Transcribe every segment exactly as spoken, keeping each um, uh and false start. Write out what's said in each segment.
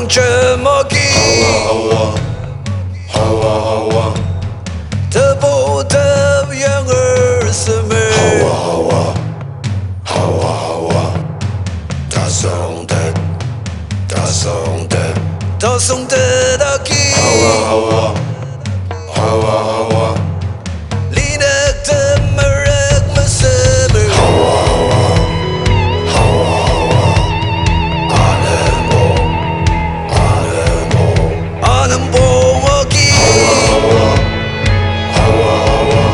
Jemaki. Hawa, hawa. Hawa, hawa. Tebu tep yanger semer. Hawa, hawa. Hawa, hawa. Tasongtet, tasongtet. Tasongtet agi. Hawa, hawa. Hawa, hawa. Linek temerek mesemer. Hawa, hawa. Hawa, hawa. Anenbo, anenbo. Anenbo agi. Hawa, hawa. Hawa, hawa.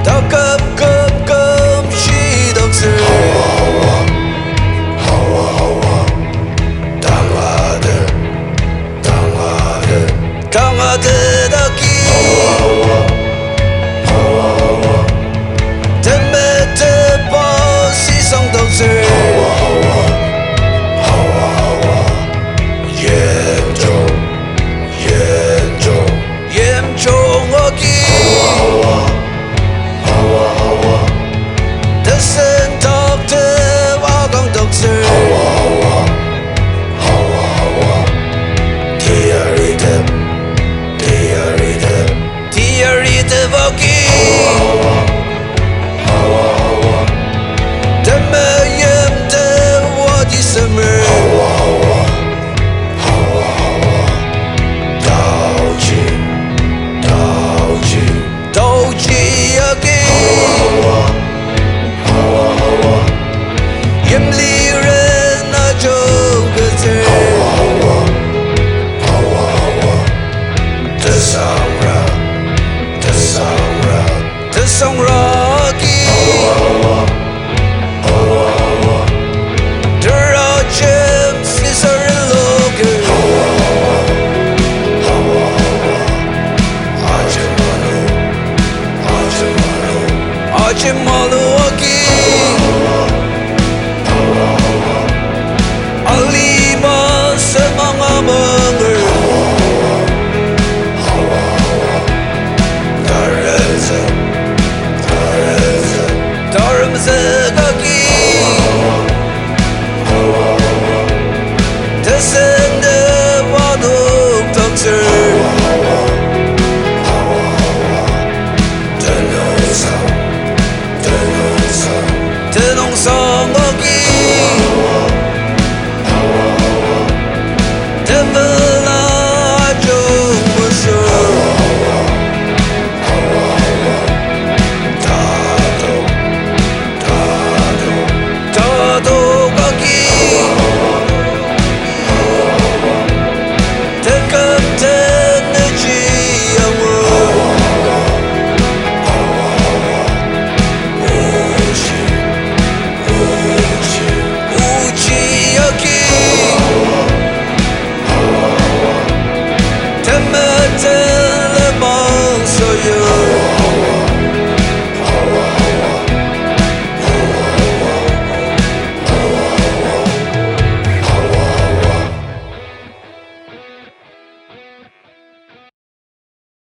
Taküm küm küm shidaktsür. Hawa, hawa. Hawa, hawa. Tangatet, tangatet. Tangatet agi. Hawa, hawa. Hawa, hawa. Temetetba sisangdaktsür. Hawa, hawa. Hawa, hawa. Yimjung, yimjung. Yimjung agi. Hawa, hawa. Hawa, hawa. Tesendaktep akangdaktsür. Hawa, hawa. Hawa, hawa. Tiyaritep, tiyaritep. Tiyaritep agi. Hawa, hawa. Hawa, hawa. Temeim tep wadi semer. Hawa, hawa. Hawa, hawa. Taochi, taochi. Taochi agi. Hawa, hawa. Hawa, hawa. Yimliren ajungketsür. Hawa, hawa. Hawa, hawa. Tesangra, tesangra. Tesangra agi. Hawa, hawa. Hawa, hawa. Tera jem sisareloker. Hawa, hawa. Hawa, hawa. Ajemalu, ajemalu. Ajemalu